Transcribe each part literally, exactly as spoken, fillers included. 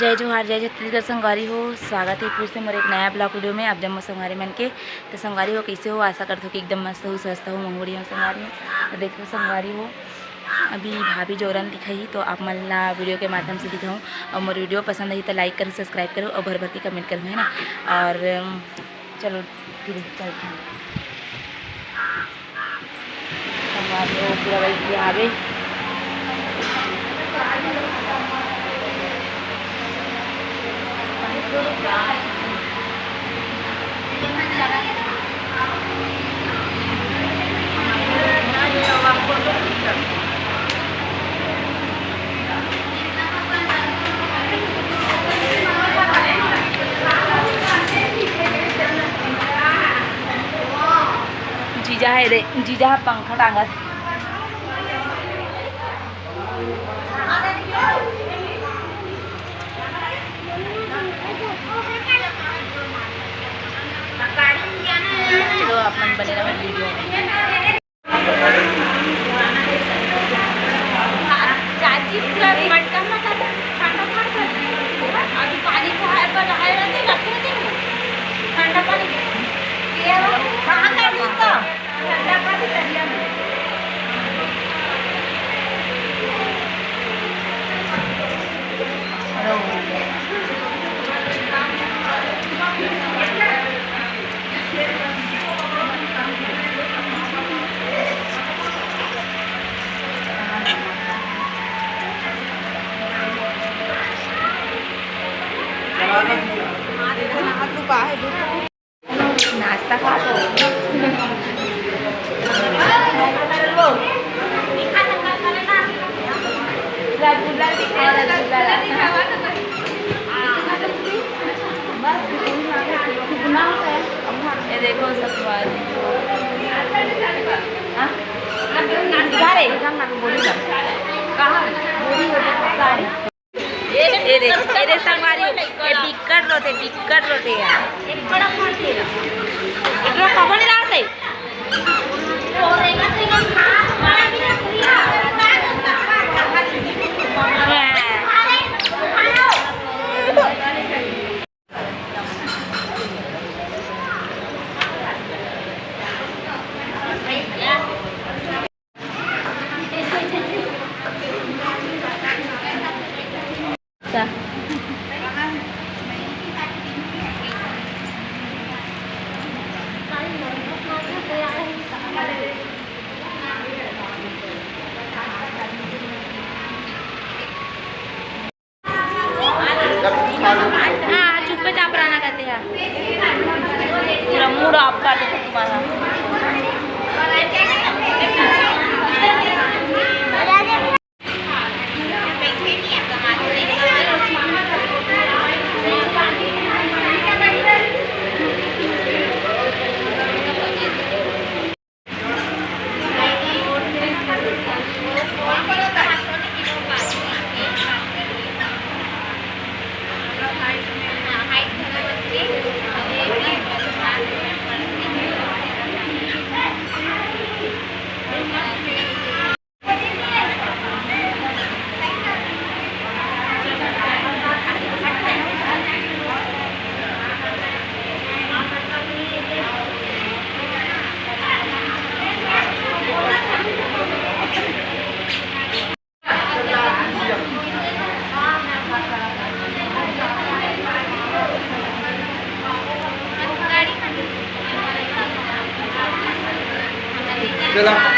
जय जोहार, जय छत्तीसगढ़ संगवारी हो, स्वागत हे फिर से मोर एक नया vlog video में आप जम्मो संगवारी मन के। तो संगवारी हो, कइसे हो? आशा करथों कि एकदम मस्त हो, स्वस्थ हो, मंगोड़ी हो संगवारी हो। तो देखो संगवारी हो, अभी भाभी जोरन दिखाही तो आप मन ला video के माध्यम से दिखाऊँ। और मोर video पसंद आही तो like करो, subscribe करो और भर भर के comment करो, है ना। और, अम, चलो फिर चलते हैं। संगवारी हो, पूरा बइठे हावे। जीजा हे रे, जीजा ह पंखा टांगत। चलो, आप मन बने रहो video में। चाची पूरा मटका में कर, ठंडा ठंडा कर। अभी पानी को है, पर है रहते, रखे रहते हैं। ठंडा पानी। ये लो, कहाँ का दूध का? ठंडा पानी कर लिया। नाश्ता खा तो। रसगुल्ला दिखाओ, रसगुल्ला। बस, ये देखो संगवारी। हाँ? जा रे, कहाँ? बोली ना। कहाँ? बोली ना, सारी। ए रे, ए रे संगवारी, ए बिक्कट रोथे, बिक्कट रोथे यार। एकरो खबर नहीं रहा से। हाँ, चुप्पे चाप रहना कहते हैं। पूरा मूड ऑफ कर देते तुम्हारा। चला।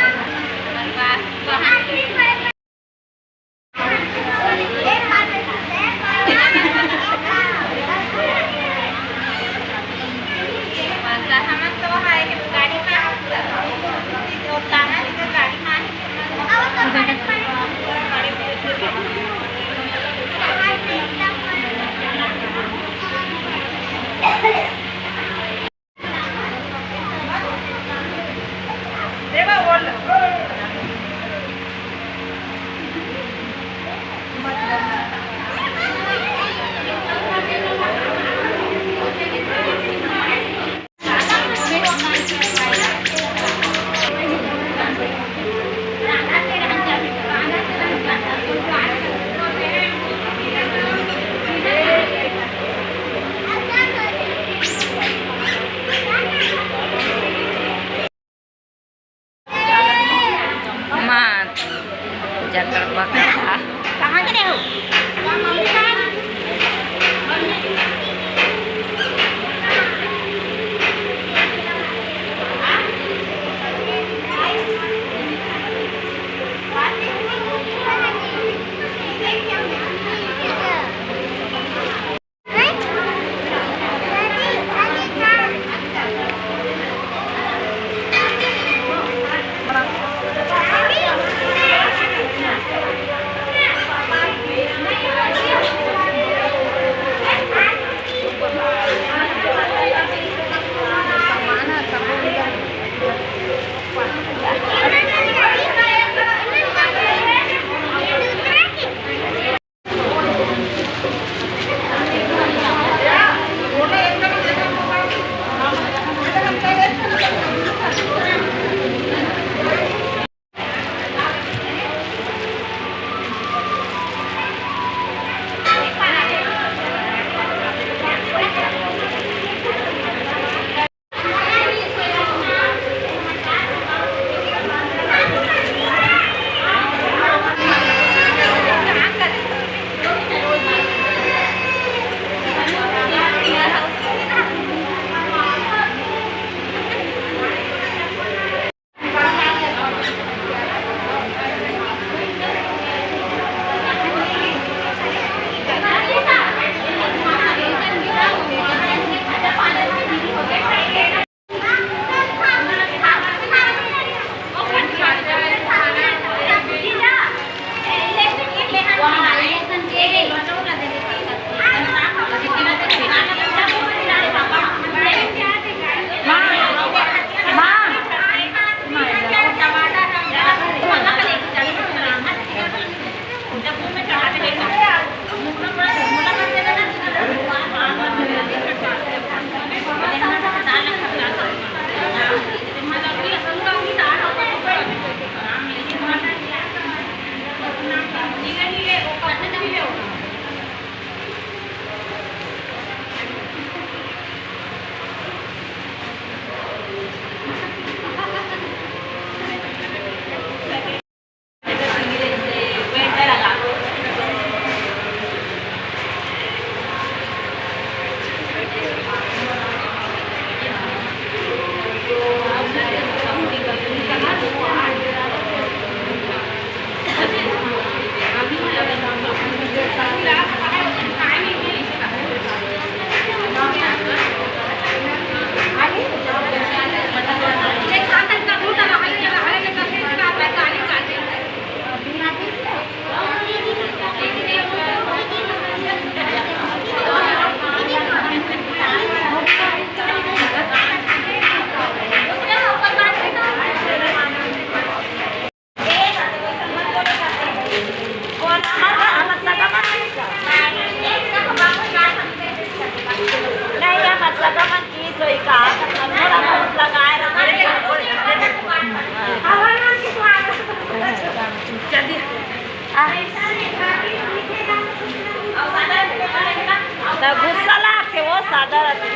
त गुस्सा लागथे, वो सादा रथे।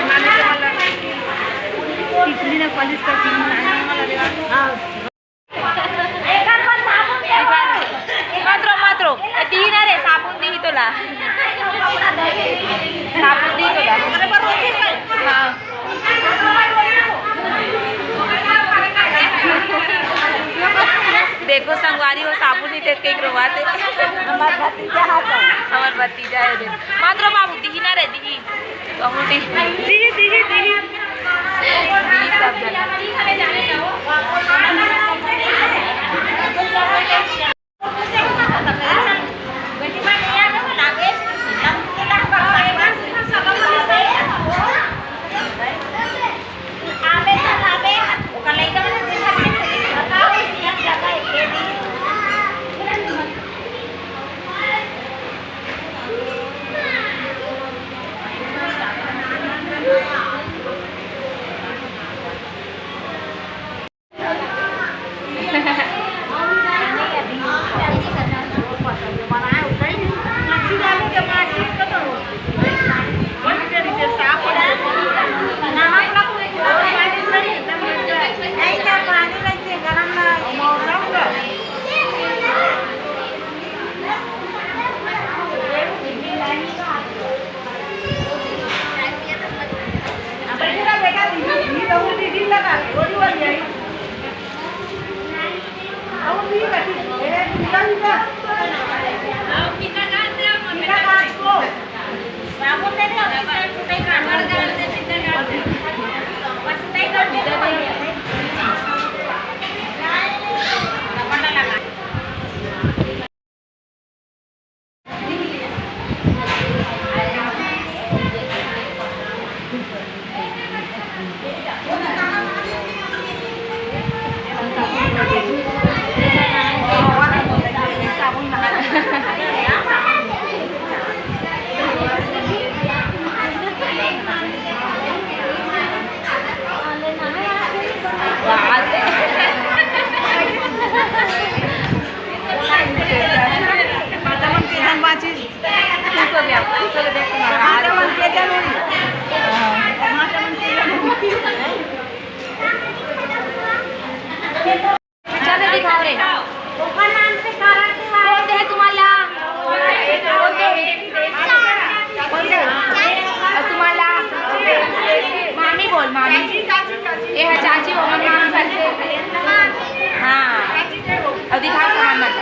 माने के वाला। कितनी ना कॉलेज का दिन आने वाला रे। हाँ। मत रो, मत रो। ए, दिही ना रे, साबुन दिही तोला। साबुन दिही तोला। हाँ। देखो संगवारी हो, साबुन नहीं देख के एक रोवाते। हमार भतीजा है तो। हमार भतीजा है रे। मत रो बाबू, दिही ना रे, दिही। कहूँ दिही। दिही, दिही, दिही। दिही सब जना। चलो दिखाओ रे। ओकर नाम से करत हे। बोलते हैं तुम्हारा। बोलते हैं। बोलते हैं। और तुम्हारा। मामी बोल, मामी। ये है चाची, वो मन नाम करते। हाँ। और दिखा सामान मत।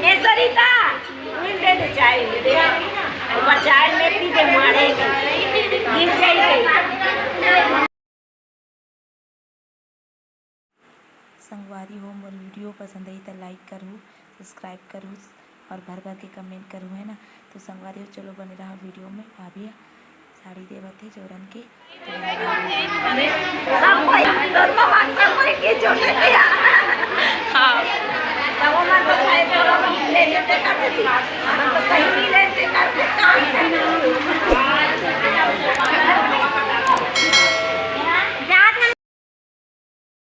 ए सरिता, उन दे दे चाय, दे। ओकर चाय में पी के मारे। गिर जाई। संगवारी हो, मोर video पसंद आई त like करहू, subscribe करहू और भर भर के comment करहू, है ना। तो संगवारी हो, चलो बने रहा video में। भाभी ह साड़ी देवत हे जोरन के।